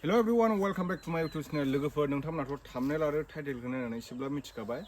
Hello everyone, welcome back to my YouTube channel. लोगोफोर नोंथांमोनाथ' thumbnail आरो टाइटेलखौ नायनानै एसेब्ला मिथिखाबाय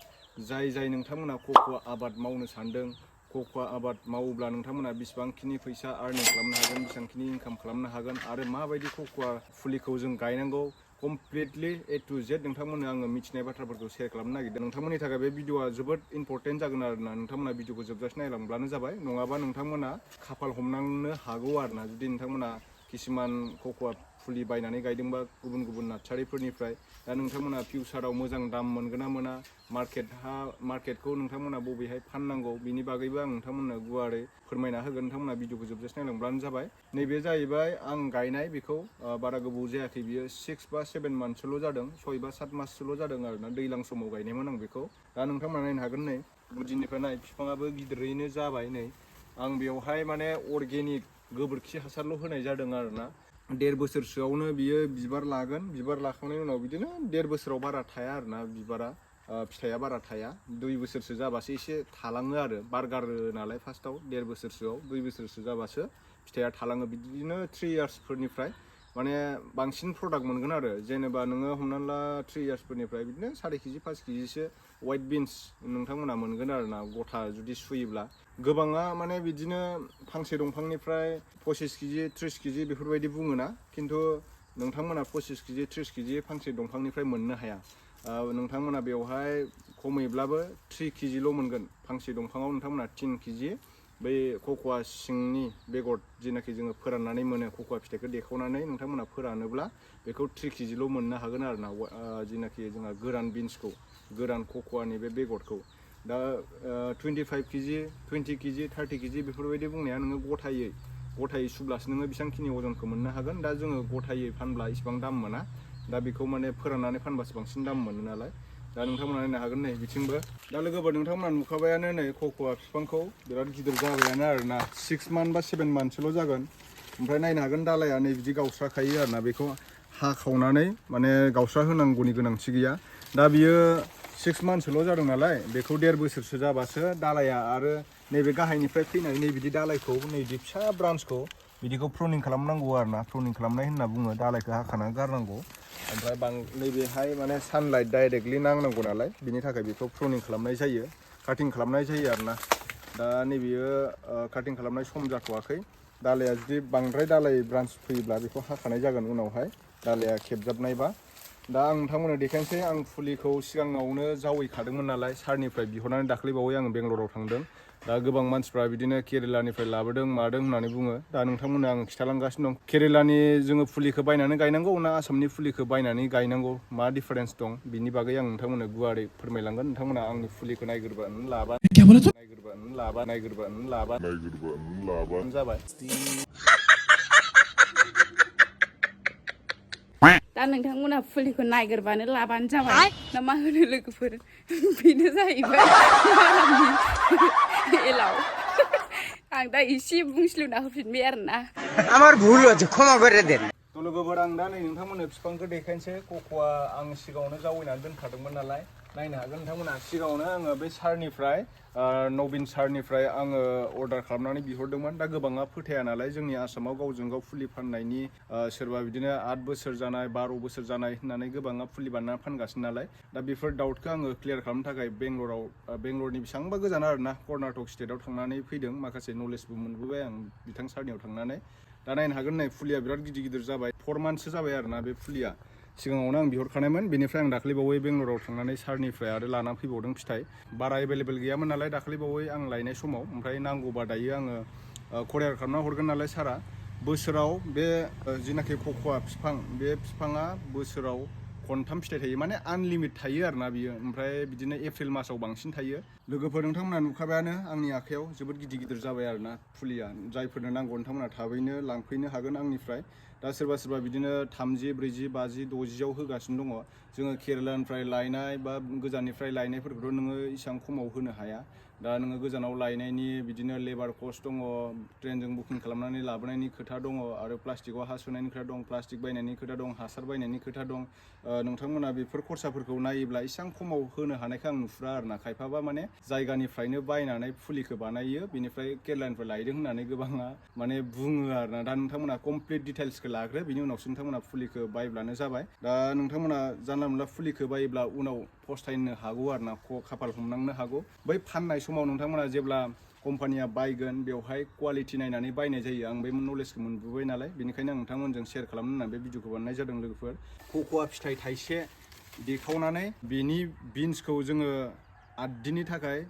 जाय नोंथांमोना कक'आ आबाद मावनो सानदों कक'आ आबाद मावोब्ला नोंथांमोना बेसेबांखिनि फैसा आर्निं खालामनो हागोन बेसेबांखिनि इनकाम खालामनो हागोन आरो माबायदि कक'आ फुलिखौ जों गायनांगौ कमप्लिटलि A to Z नोंथांमोननो आङो मिथिनाय बाथ्राफोरखौ शेयार खालामनो नागिरदों। नोंथांमोननि थाखाय बे भिडिअआ जोबोद इम्परटेन्ट जागोन आरोना नोंथांमोना भिडिअखौ जोबजासे नायलांब्लानो जाबाय नङाबा नोंथांमोना खाफाल हमनांनो हागौ आरोना जुदि नोंथांमोना किसुमान कक'आ फुलि बायनानै गायदोंबा गुबुन नार्सारिफोरनिफ्राय दा नोंथांमोना फिउचाराव मोजां दाम मोनगोन ना मोना मार्केटखौ नोंथांमोना बबेहाय फाननांगौ बिनि बागैबो आं नोंथांमोननो गुवारै फोरमायना होगोन। नोंथांमोना भिडिअखौ जोबजासे नायलांब्लानो जाबाय। नैबे जाहैबाय आं गायनाय बेखौ बारा गोबाव जायाखै बियो 6 बा 7 मान्थसोल' जादों 6 बा 7 माससोल' जादों आरोना दैज्लां समाव गायनायमोन आं बेखौ। दा नोंथांमोना नायनो हागोन नै गुदिनिफ्राय नाय बिफाङाबो गिदिरैनो जाबाय नै आं बेवहाय माने अर्गेनिक गोबोरखि हासारल' होनाय जादों आरोना 1.5 बोसोरसोआवनो बियो बिबार लागोन बिबार लाखांनायनि उनाव बिदिनो 1.5 बोसोराव बारा थाया आरोना बिबारा फिथाइया बारा थाया 2 बोसोरसो जाबासो एसे थालाङो आरो बारगारो नालाय फार्स्टआव 1.5 बोसोरसोआव 2 बोसोरसो जाबासो फिथाइया थालाङो बिदिनो 3 इयार्सफोरनिफ्राय माने बांसिन प्रडाक्ट मोनगोन आरो जेनेबा नोङो हमनानै ला 3 इयार्सफोरनिफ्राय बिदिनो 4 केजि 5 केजिसो वाइट बिन्स नोंथांमोना मोनगोन आरोना गथा जुदि सुयोब्ला गोबाङा माने बिदिनो फांसे दंफांनिफ्राय 25 केजि 30 केजि बेफोरबायदि बुङोना खिन्थु नोंथांमोना 25 केजि 30 केजि फांसे दंफांनिफ्राय मोननो हाया नोंथांमोना बेवहाय खमैब्लाबो 3 केजिल' मोनगोन फांसे दंफाङाव नोंथांमोना 3 केजि बै कक'आ सिंनि बेगर जेनाखि जोङो फोराननानै मोनो कक'आ फिथाइखौ देखावनानै नोंथांमोना फोरानोब्ला बेखौ 3 केजिल' मोननो हागोन आरोना जेनाखि जोंहा गोरान बिन्सखौ गोरान कक'आनि बे बेगरखौ दा 25 केजि 20 केजि 30 केजि बेफोरबायदि बुंनाया नोङो गथायै सुब्लासो नोङो बेसेबांखिनि अजनखौ मोननो हागोन दा जोङो गथायै फानब्ला इसिबां दाम मोना दा बेखौ माने फोराननानै फानबासो बांसिन दाम मोनो नालाय दा नोंथांमोना नायनो हागोन नै बिथिंबो दा लोगोफोर नोंथांमोना नुखाबायानो नै कक'आ बिफांखौ बिराद गिदिर जाबायानो आरोना 6 मान्थ बा 7 मान्थसोल' जागोन ओमफ्राय नायनो हागोन दालाया नै बिदि गावस्राखायो आरोना बेखौ हाखावनानै माने गावस्रा होनांगौनि गोनांथि गैया दा बियो 6 मान्थसोल' जादों नालाय बेखौ 1.5 बोसोरसो जाबासो दालाया आरो नैबे गाहायनिफ्राय फैनाय नै बिदि दालायखौ नैदि फिसा ब्रान्सखौ बिदिखौ प्रनिं खालामनांगौ आरोना प्रनिं खालामनाय होनना बुङो दालायखौ हाखानानै गारनांगौ ओमफ्राय नैबेहाय माने सानलाइट डाइरेक्टलि नांनांगौ नालाय बिनि थाखाय बेखौ प्रनिं खालामनाय जायो काटिं खालामनाय जायो आरोना दा नैबेयो काटिं खालामनाय सम जाथ'वाखै दालाया जुदि बांद्राय दालाय ब्रान्स फैयोब्ला बेखौ हाखानाय जागोन उनावहाय दालाया खेबजाबनायबा दा आं नोंथांमोननो देखायनोसै आं फुलिखौ सिगाङावनो जावैखादोंमोन नालाय सारनिफ्राय बिहरनानै दाख्लैबावै आङो बेंगलराव थांदों दा गोबां मानसिफ्रा बिदिनो केरेलानिफ्राय लाबोदों मादों होननानै बुङो दा नोंथांमोननो आं खिन्थालांगासिनो दं केरेलानि जोङो फुलिखौ बायनानै गायनांगौ ना आसामनि फुलिखौ बायनानै गायनांगौ मा डिफारेन्स दं बिनि बागै आं नोंथांमोननो गुवारै फोरमायलांगोन नोंथांमोना आंनि फुलिखौ नायग्रोबानो लाबानो जाबाय दा नोंथांमोना फुलिखौ नायग्रोबानो लाबानो जाबाय ना मा होनो लोगोफोर बेनो जाहैबाय मारामनि एलाव आं दा एसे बुंस्लुना होफिनबाय आरोना আমার ভুল হচ্ছে ক্ষমা করে দেন थ' लोगोफोर आं दा नै नोंथांमोननो बिफांखौ देखायनोसै कक'आ आं सिगाङावनो जावैनानै दोनखादोंमोन नालाय नायनो हागोन नोंथांमोना सिगाङावनो आङो बे सारनिफ्राय नबिन सारनिफ्राय आङो अर्डार खालामनानै बिहरदोंमोन दा गोबाङा फोथाया नालाय जोंनि आसामाव गावजों गाव फुलि फाननायनि सोरबा बिदिनो 8 बोसोर जानाय 12 बोसोर जानाय होननानै गोबाङा फुलि बानायनानै फानगासिनो नालाय दा बेफोर डाउटखौ आङो क्लियार खालामनो थाखाय बेंगलरनि बेसेबांबा गोजान आरोना कर्नाटक स्टेटआव थांनानै फैदों माखासे नलेजबो मोनबोबाय आं बिथां सारनियाव थांनानै दा नायनो हागोन नै फुलिया बिराद गिदिर जाबाय 4 मान्थसो जाबाय आरोना बे फुलिया सिगाङावनो आं बिहरखानायमोन बेनिफ्राय आं दाख्लैबावै बेंगलराव थांनानै सारनिफ्राय आरो लानानै फैबावदों फिथाइ बारा एभेलेबेल गैयामोन नालाय दाख्लैबावै आं लायनाय समाव ओमफ्राय नांगौबा दायो आङो करियार खालामना हरगोन नालाय सारा बोसोराव बे जिनाखि कक'आ बिफां बे बिफाङा बोसोराव खनथाम फिथाइ थायो माने आनलिमिट थायो आरोना बियो ओमफ्राय बिदिनो एप्रिल मासाव बांसिन थायो लोगोफोर नोंथांमोना नुखाबायानो आंनि आखायाव जोबोद गिदिर जाबाय आरोना फुलिया जायफोरनो नांगौ नोंथांमोना थाबैनो लांफैनो हागोन आंनिफ्राय दा सोरबा बिदिनो 30 40 50 60 आव होगासिनो दङ जोङो केरेलानिफ्राय लायनाय बा गोजाननिफ्राय लायनायफोरखौथ' नोङो इसां खमाव होनो हाया दा नोङो गोजानाव लायनायनि बिदिनो लेबार कस्ट दङ, ट्रेनजों बुकिं खालामनानै लाबोनायनि खोथा दङ, आरो प्लास्टिकआव हा सोनायनि खोथा दं, प्लास्टिक बायनायनि खोथा दं, हासार बायनायनि खोथा दं। नोंथांमोना बेफोर खरसाफोरखौ नायोब्ला इसेबां खमाव होनो हानायखौ आं नुहुरा आरोना। खायफाबा माने जायगानिफ्रायनो बायनानै फुलिखौ बानायो, बेनिफ्राय केरेलानिफ्राय लायदों होननानै गोबाङा माने बुङो आरोना। दा नोंथांमोना कमप्लिट डिटेल्सखौ लाग्रो, बिनि उनावसो नोंथांमोना फुलिखौ बायब्लानो जाबाय। दा नोंथांमोना जानला मोनला फुलिखौ बायोब्ला उनाव फस्थायनो हागौ आरोना, खाफाल हमनांनो हागौ। बै फाननाय समाव नोंथांमोना जेब्ला कम्पानिया बायगोन, बेवहाय क्वालिटि नायनानै बायनाय जायो। आं बे नलेजखौ मोनबोबाय नालाय, बेनिखायनो आं नोंथांमोनजों शेयार खालामनो होननानै बे भिडिअखौ बानायनाय जादों लोगोफोर। कक'आ फिथाइ थाइसे देखावनानै बेनि बिन्सखौ जोङो 8 दिननि थाखाय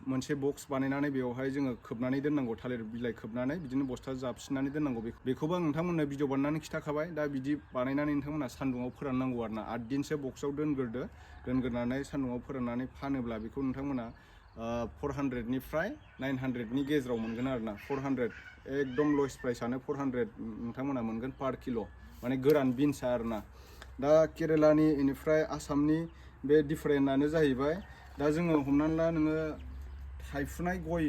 मोनसे बक्स बानायनानै बेवहाय जोङो खोबनानै दोननांगौ, थालिर बिलाइ खोबनानै बिदिनो बस्था जाबसिननानै दोननांगौ। बेखौबो आं नोंथांमोननो भिडिअ बानायनानै खिन्थाखाबाय। दा बिदि बानायनानै नोंथांमोना सान्दुङाव फोराननांगौ आरोना। 8 दिनसो बक्सआव दोनग्रोनानै सान्दुङाव फोराननानै फानोब्ला बेखौ नोंथांमोना 400निफ्राय 900नि गेजेराव मोनगोन आरोना। 400 एकदम लयेस्ट प्राइसआनो 400 नोंथांमोना मोनगोन पार किल', माने गोरान बिन्सआ आरोना। दा केरेलानि बेनिफ्राय आसामनि बे डिफारेन्टआनो जाहैबाय, दा जोङो हमनानै ला नोङो थाइफुनाय गय,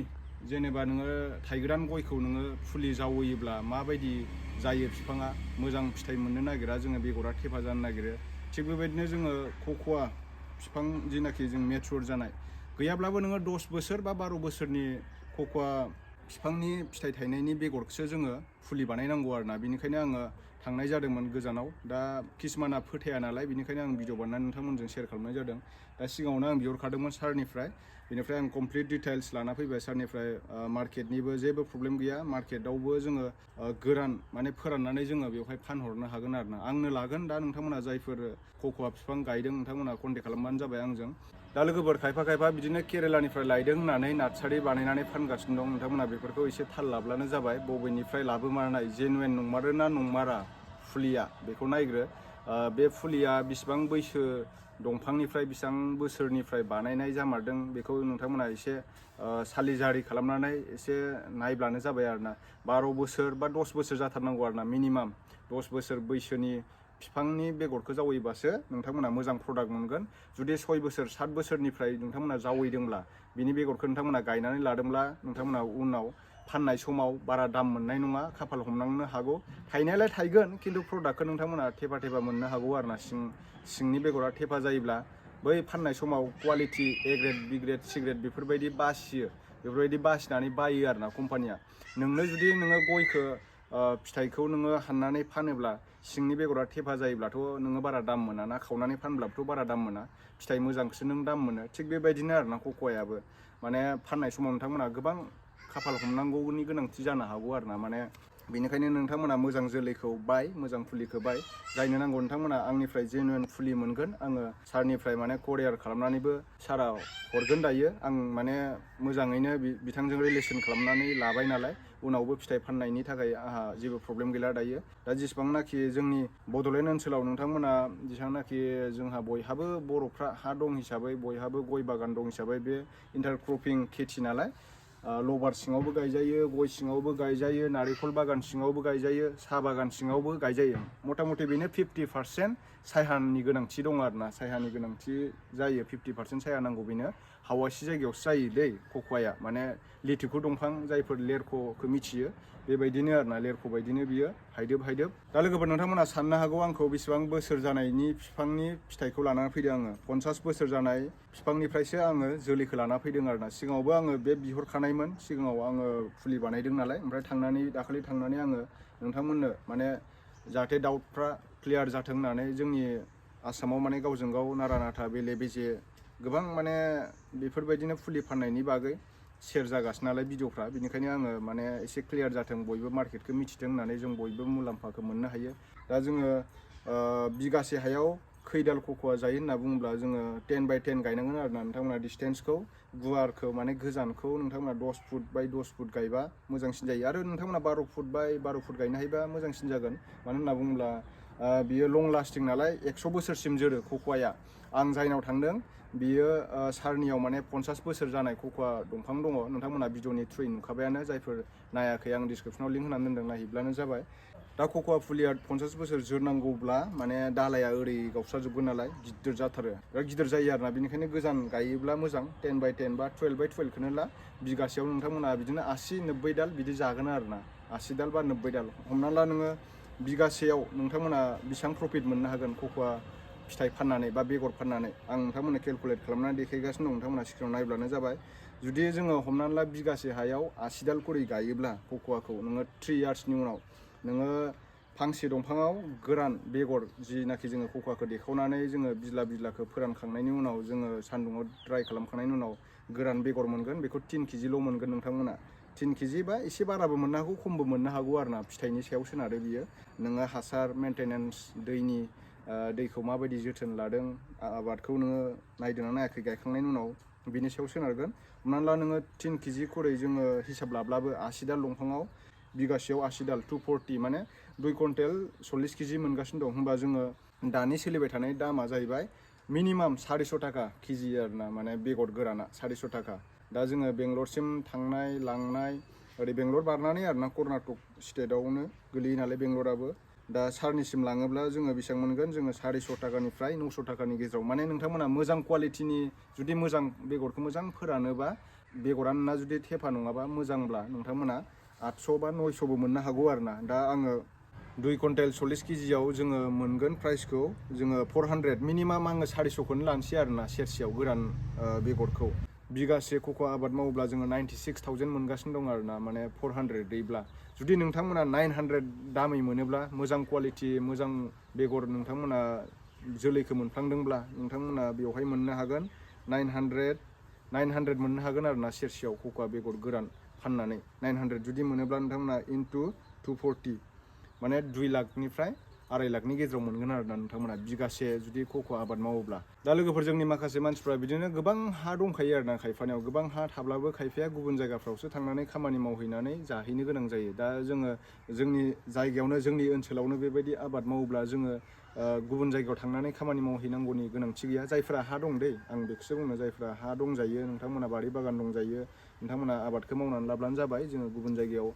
जेनेबा नोङो थाइगोदान गयखौ नोङो फुलि जावैयोब्ला माबायदि जायो बिफाङा, मोजां फिथाइ मोननो नागिरा, जोङो बेगरा थेफा जानो नागिरो। थिग बेबायदिनो जोङो कक'आ बिफां जिनाखि जों मेचुर जानाय, गैयाब्लाबो नोङो 10 बोसोर बा 12 बोसोरनि कक'आ बिफांनि फिथाइ थायनायनि बेगरखौसो जोङो फुलि बानायनांगौ आरोना। बेनिखायनो आङो थांनाय जादोंमोन गोजानाव। दा किसुमाना फोथाया नालाय, बेनिखायनो आं भिडिअ बानायनानै नोंथांमोनजों शेयार खालामनाय जादों। दा सिगाङावनो आं बिहरखादोंमोन सारनिफ्राय, बेनिफ्राय आं कमप्लिट डिटेल्स लाना फैबाय सारनिफ्राय। मार्केटनिबो जेबो प्रब्लेम गैया, मार्केटआवबो जोङो गोरान माने फोराननानै जोङो बेवहाय फानहरनो हागोन आरोना। आंनो लागोन। दा नोंथांमोना जायफोर कक'आ बिफां गायदों, नोंथांमोना कन्टेक्ट खालामबानो जाबाय आंजों। दा लोगोफोर, खायफा बिदिनो केरेलानिफ्राय लायदों होननानै नार्सारि बानायनानै फानगासिनो दं। नोंथांमोना बेफोरखौ एसे थाल लाब्लानो जाबाय, बबेनिफ्राय लाबोमारनाय, जेनुवेन नंमारोना नंमारा फुलिया, बेखौ नायग्रो। बे फुलिया बेसेबां बैसो दंफांनिफ्राय, बेसेबां बोसोरनिफ्राय बानायनाय जामारदों, बेखौ नोंथांमोना एसे सालिजारि खालामनानै एसे नायब्लानो जाबाय आरोना। 12 बोसोर बा 10 बोसोर जाथारनांगौ आरोना, मिनिमाम 10 बोसोर बैसोनि बिफांनि बेगरखौ जावैबासो नोंथांमोना मोजां प्रडाक्ट मोनगोन। जुदि 6 बोसोर 7 बोसोरनिफ्राय नोंथांमोना जावैदोंब्ला, बिनि बेगरखौ नोंथांमोना गायनानै लादोंब्ला, नोंथांमोना उनाव फाननाय समाव बारा दाम मोननाय नङा, खाफाल हमनांनो हागौ। थायनायालाय थायगोन, खिन्थु प्रडाक्टखौ नोंथांमोना थेफा मोननो हागौ आरोना। सिंनि बेगरा थेफा जायोब्ला बै फाननाय समाव quality A grade, B grade, C grade बेफोरबायदि बासियो। बेफोरबायदि बासिनानै बायो आरोना कम्पानिया। नोंनो जुदि नोङो गयखौ फिथाइखौ नोङो हाननानै फानोब्ला सिंनि बेगरा थेफा जायोब्लाथ' नोङो बारा दाम मोना ना, खावनानै फानब्लाबोथ' बारा दाम मोना। फिथाइ मोजांखौसो नों दाम मोनो। थिग बेबायदिनो आरोना कक'आयाबो, माने फाननाय समाव नोंथांमोना गोबां खाफाल हमनांगौनि गोनांथि जानो हागौ आरोना। माने बेनिखायनो नोंथांमोना मोजां जोलैखौ बाय, मोजां फुलिखौ बाय। जायनो नांगौ नोंथांमोना आंनिफ्राय जेनुवेन फुलि मोनगोन। आङो सारनिफ्राय माने करियार खालामनानैबो सारा हरगोन दायो। आं माने मोजाङैनो बिथांजों रिलेसन खालामनानै लाबाय नालाय, उनावबो फिथाइ फाननायनि थाखाय आंहा जेबो प्रब्लेम गैला दायो। दा जेसेबांनाखि जोंनि बड'लेण्ड ओनसोलाव नोंथांमोना, जेसेबांनाखि जोंहा बयहाबो बर'फ्रा हा दं हिसाबै, बयहाबो गय बागान दं हिसाबै, बे इन्टारक्रपिं खेथि नालाय, लबार सिङावबो गायजायो, गय सिङावबो गायजायो, नारेंखल बागान सिङावबो गायजायो, साहा बागान सिङावबो गायजायो। मथा मथि बेनो 50% सायहानि गोनांथि दं आरोना। सायहानि गोनांथि जायो, 50% सायहा नांगौ। बेनो हावासि जायगायावसो जायो दै कक'आया, माने लिथुखु दंफां, जायफोर लेरख'खौ मिथियो, बेबायदिनो आरोना। लेरख' बायदिनो बियो हायदोब। दा लोगोफोर, नोंथांमोना साननो हागौ आंखौ बेसेबां बोसोर जानायनि बिफांनि फिथाइखौ लानानै फैदों आङो। 50 बोसोर जानाय बिफांनिफ्रायसो आङो जोलैखौ लाना फैदों आरोना। सिगाङावबो आङो बे बिहरखानायमोन, सिगाङाव आङो फुलि बानायदों नालाय। ओमफ्राय दाखालि थांनानै आङो नोंथांमोननो माने जाहाथे डाउटफ्रा क्लियार जाथों होननानै, जोंनि आसामाव माने गावजों गाव नारा नाथा बेले बेजे गोबां माने बेफोरबायदिनो फुलि फाननायनि बागै शेयार जागासिनो नालाय भिडिअफ्रा, बेनिखायनो आङो माने एसे क्लियार जाथों, बयबो मार्केटखौ मिथिथों होननानै, जों बयबो मुलाम्फाखौ मोननो हायो। दा जोङो बिगासे हायाव खैदाल कक'आ जायो होनना बुङोब्ला, जोङो 10 बाय 10 गायनांगोन आरोना। नोंथांमोना डिसटेन्सखौ, गुवारखौ माने गोजानखौ नोंथांमोना 10 फुट बाय 10 फुट गायबा मोजांसिन जायो। आरो नोंथांमोना 12 फुट बाय 12 फुट गायनो हायोबा मोजांसिन जागोन। मानो होनना बुङोब्ला बियो लं लास्टिं नालाय, 100 बोसोरसिम जोरो कक'आया। आं जायनाव थांदों, बियो सारनियाव माने 50 बोसोर जानाय कक'आ दंफां दङ। नोंथांमोना भिडिअनि थ्रुयै नुखाबायानो, जायफोर नायाखै आं डिसक्रिपसनाव लिंक होनानै दोनदों, नायहैब्लानो जाबाय। दा कक'आ फुलिया 50 बोसोर जोरनांगौब्ला माने दालाया ओरै गावस्राजोबगोन नालाय गिदिर जाथारो बिराद गिदिर जायो आरोना बेनिखायनो गोजान गायोब्ला मोजां 10 बाय 10 बा 12 बाय 12 खौनो ला बिगासेयाव नोंथांमोना बिदिनो 80-90 दाल बिदि जागोन आरोना 80 दाल बा 90 दाल हमना ला नोङो बिगासेयाव नोंथांमोना बेसेबां प्रफिट मोननो हागोन कक'आ फिथाइ फाननानै बा बेगर फाननानै आं नोंथांमोननो केलकुलेट खालामनानै देखायगासिनो दं नोंथांमोना स्क्रिनाव नायब्लानो जाबाय जुदि जोङो हमनानै ला बिगासे हायाव 80 दाल करि गायोब्ला कक'आखौ नोङो 3 इयार्सनि उनाव नोङो फांसे दंफाङाव गोरान बेगर जिनाखि जोङो कक'आखौ देखावनानै जोङो बिलाखौ फोरानखांनायनि उनाव जोङो सान्दुङाव ड्राइ खालामखांनायनि उनाव गोरान बेगर मोनगोन बेखौ 3 केजिल' मोनगोन नोंथांमोना 3 केजि बा एसे बाराबो मोननो हागौ खमबो मोननो हागौ आरोना फिथाइनि सायाव सोनारो बियो नोङो हासार मेनटेनेन्स दैखौ माबायदि जोथोन लादों आबादखौ नोङो नायदोंना नायाखै गायखांनायनि उनाव बिनि सायाव सोनारगोन हमनानै ला नोङो 3 केजि खरै जोङो हिसाब लाब्लाबो 80 दाल दंफाङाव बिगासेयाव 80 दाल 240 माने 2 कुइन्टेल 40 केजि मोनगासिनो दं होमबा जोङो दानि सोलिबाय थानाय दामा जाहैबाय मिनिमाम 400 थाखा केजि आरोना माने बेगर गोराना 400 थाखा दा जोङो बेंगलरसिम थांनाय लांनाय ओरै बेंगलर बारनानै आरोना कर्नाटक स्टेटआवनो गोलैयो नालाय बेंगलराबो दा सारनिसिम लाङोब्ला जोङो बेसेबां मोनगोन जोङो 400 टाकानिफ्राय 900 टाकानि गेजेराव माने नोंथांमोना मोजां क्वालिटिनि जुदि मोजां बेगरखौ मोजां फोरानोबा बेगरा नोंना जुदि थेफा नङाबा मोजांब्ला नोंथांमोना 800 बा 900बो मोननो हागौ आरोना दा आङो 2 कुइन्टेल 40 केजियाव जोङो मोनगोन प्राइसखौ जोङो 400 मिनिमाम आङो 400खौनो लानोसै आरोना सेरसेयाव गोरान बेगरखौ बिगासे कक'आ आबाद मावोब्ला जोङो 96,000 मोनगासिनो दं आरोना माने 400 दैब्ला जुदि नोंथांमोना 900 दामै मोनोब्ला मोजां क्वालिटि मोजां बेगर नोंथांमोना जोलैखौ मोनफ्लांदोंब्ला नोंथांमोना बेवहाय मोननो हागोन 900 मोननो हागोन आरोना सेरसेयाव कक'आ बेगर गोरान फाननानै 900 जुदि मोनोब्ला नोंथांमोना इनटु 240 माने 2 लाखनिफ्राय 2.5 लाखनि गेजेराव मोनगोन आरोना नोंथांमोना बिगासे जुदि कक'आ आबाद मावोब्ला दा लोगोफोर जोंनि माखासे मानसिफ्रा बिदिनो गोबां हा दंखायो आरोना खायफानियाव गोबां हा थाब्लाबो खायफाया गुबुन जायगाफ्रावसो थांनानै खामानि मावहैनानै जाहैनो गोनां जायो दा जोङो जोंनि जायगायावनो जोंनि ओनसोलावनो बेबायदि आबाद मावोब्ला जोङो गुबुन जायगायाव थांनानै खामानि मावहैनांगौनि गोनांथि गैया जायफ्रा हा दं दै आं बेखौसो बुंनो जायफ्रा हा दंजायो नोंथांमोना बारि बागान दंजायो नोंथांमोना आबादखौ मावनानै लाब्लानो जाबाय जोङो गुबुन जायगायाव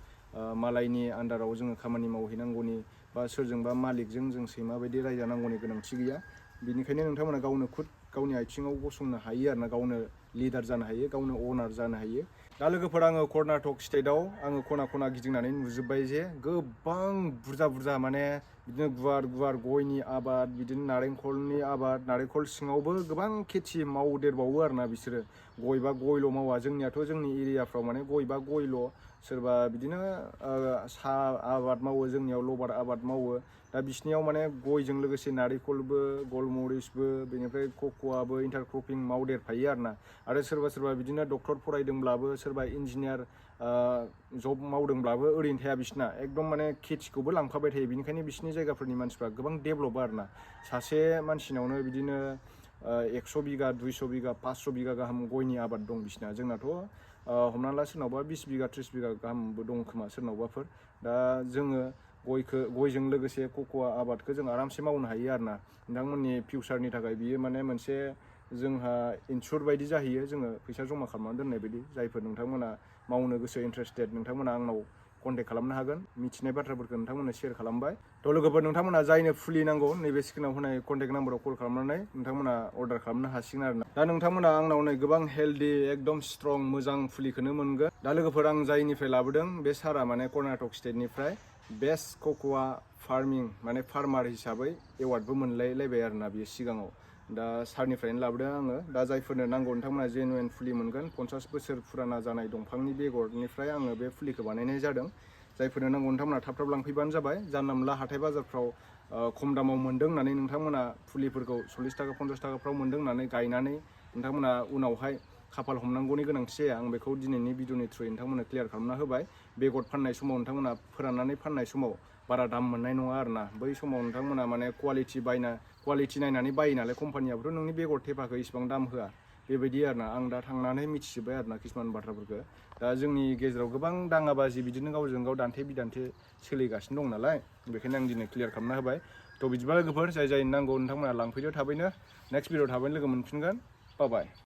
मालायनि आन्दाराव जोङो खामानि मावहैनांगौनि बा सोरजोंबा मालिकजों जों सैमा बायदि रायजानांगौनि गोनांथि गैया बिनिखायनो नोंथांमोना गावनो गावनि आथिङाव गसंनो हायो आरोना गावनो लिडार जानो हायो गावनो अनार जानो हायो दा लोगोफोर आङो कर्नाटक स्टेटआव आङो खना खना गिदिंनानै नुजोब्बाय जे गोबां बुरजा माने बिदिनो गुवार गयनि आबाद बिदिनो नारेंखलनि आबाद नारेंखल सिङावबो गोबां खेथि मावदेरबावो आरोना बिसोरो गयबा गयल' मावा जोंनियाथ' जोंनि एरियाफ्राव माने गयबा गयल' सोरबा बिदिनो साहा आबाद मावो जोंनियाव लबार आबाद मावो दा बिसनियाव माने गयजों लोगोसे नारेंखलबो गलमरिसबो बेनिफ्राय कक'आबो इन्टारक्रपिं मावदेरफायो आरो सोरबा बिदिनो डक्टर फरायदोंब्लाबो सोरबा इन्जिनियार जब मावदोंब्लाबो ओरैनो थाया बिसिना एकदम माने खेथिखौबो लांफाबाय थायो बिनिखायनो बिसिनि जायगाफोरनि मानसिफ्रा गोबां डेभलप आरोना सासे मानसिनावनो बिदिनो 100 बिगा 200 बिगा 500 बिगा गाहाम गयनि आबाद दं बिसिना जोंनाथ' हमना ला सोरनावबा 20 बिगा 30 बिगा गाहामबो दं खोमा सोरनावबाफोर दा जोङो गयजों लोगोसे कक'आ आबादखौ जों आरामसे मावनो हायो आरोना नोंथांमोननि फिउचारनि थाखाय बियो माने मोनसे जोंहा इनसुर बायदि जाहैयो जोङो फैसा जमा खालामनानै दोननाय बायदि जायफोर नोंथांमोना मावनो गोसो इन्टारेस्टेड नोंथांमोना आंनाव कन्टेक्ट खालामनो हागोन मिथिनाय बाथ्राफोरखौ नोंथांमोननो शेयार खालामबाय थ' लोगोफोर नोंथांमोना जायनो फुलि नांगौ नैबे स्क्रिनाव होनाय कन्टेक्ट नाम्बाराव कल खालामनानै नोंथांमोना अर्डार खालामनो हासिगोन आरोना दा नोंथांमोना आंनाव नै गोबां हेल्दी एकदम स्ट्रं मोजां फुलिखौनो मोनगोन दा लोगोफोर आं जायनिफ्राय लाबोदों बे सारा माने कर्नाटक स्टेटनिफ्राय बेस्ट कक'आ फार्मिं माने फार्मार हिसाबै एवार्डबो मोनलायलायबाय आरोना बियो सिगाङाव दा सारनिफ्रायनो लाबोदों आङो दा जायफोरनो नांगौ नोंथांमोना जेनुवेन फुलि मोनगोन 50 बोसोर फुराना जानाय दंफांनि बेगरनिफ्राय आङो बे फुलिखौ बानायनाय जादों जायफोरनो नांगौ नोंथांमोना थाब लांफैबानो जाबाय जानला मोनला हाथाय बाजारफ्राव खम दामाव मोन्दों होननानै नोंथांमोना फुलिफोरखौ 40 थाखा 50 थाखाफ्राव मोन्दों होननानै गायनानै नोंथांमोना उनावहाय खाफाल हमनांगौनि गोनांथि जाया आं बेखौ दिनैनि भिडिअनि थ्रुयै नोंथांमोननो क्लियार खालामना होबाय बेगर फाननाय समाव नोंथांमोना फोराननानै फाननाय समाव बारा दाम मोननाय नङा आरोना बै समाव नोंथांमोना माने क्वालिटि नायनानै बायो नालाय कम्पानियाबोथ' नोंनि बेगर थेफाखौ इसिबां दाम होआ बेबायदि आरोना आं दा थांनानै मिथिजोब्बाय आरोना किसुमान बाथ्राफोरखौ दा जोंनि गेजेराव गोबां दाङाबाजि बिदिनो गावजों गाव दान्थे बिदान्थे सोलिगासिनो दं नालाय बेखायनो आं दिनै क्लियार खालामना होबाय थ' बिदिबा लोगोफोर जाय नांगौ नोंथांमोना लांफैदो थाबैनो नेक्स्ट भिडिअ थाबैनो लोगो मोनफिनगोन बाय